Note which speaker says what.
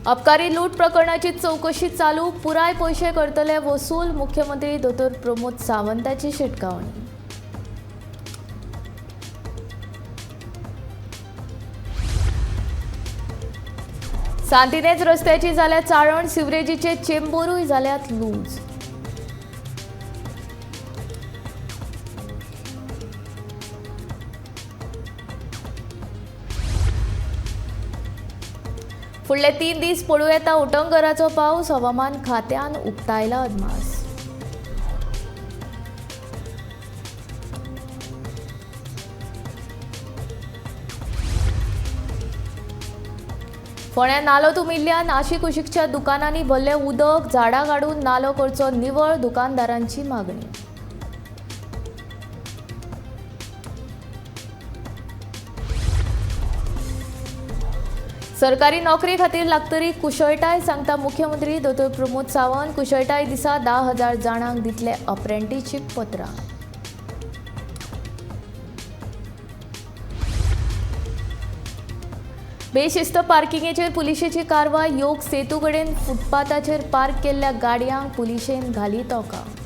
Speaker 1: अबकारी लूट प्रकरणाची चवकशी चालू, पुराय पयशे करतले वसूल, मुख्यमंत्री दोतोर प्रमोद सावंताची शिटकावणी। सांतिनेज रस्त्याची जाल्या चाळण, सिवरेजीचे चेंबरूय जाल्यात लूज। फुडले 3 दीस पडूं येता उटंगराचो पावस, हवामान खात्यान उक्तायला अदमास। फोंड्या नालो तुमिल्ल्यान आशिकुशीकच्या दुकानांनी भरलें उदक, झाडां काडून नालो करचो निवळ, दुकानदारांची मागणी। सरकारी नोकरी खातीर लागतरी कुशळटाय सांगता मुख्यमंत्री दोतोर प्रमोद सावंत। कुशळटाय दिसा 10,000 जाणांक दितले अप्रेंटिसशीप पत्रां। बेशिस्त पार्किंगेचेर पुलिशेची कारवाय, योग सेतू कडेन फुटपाथाचेर पार्क केल्ल्या गाडयांक पुलिशेन घाली तोंकां।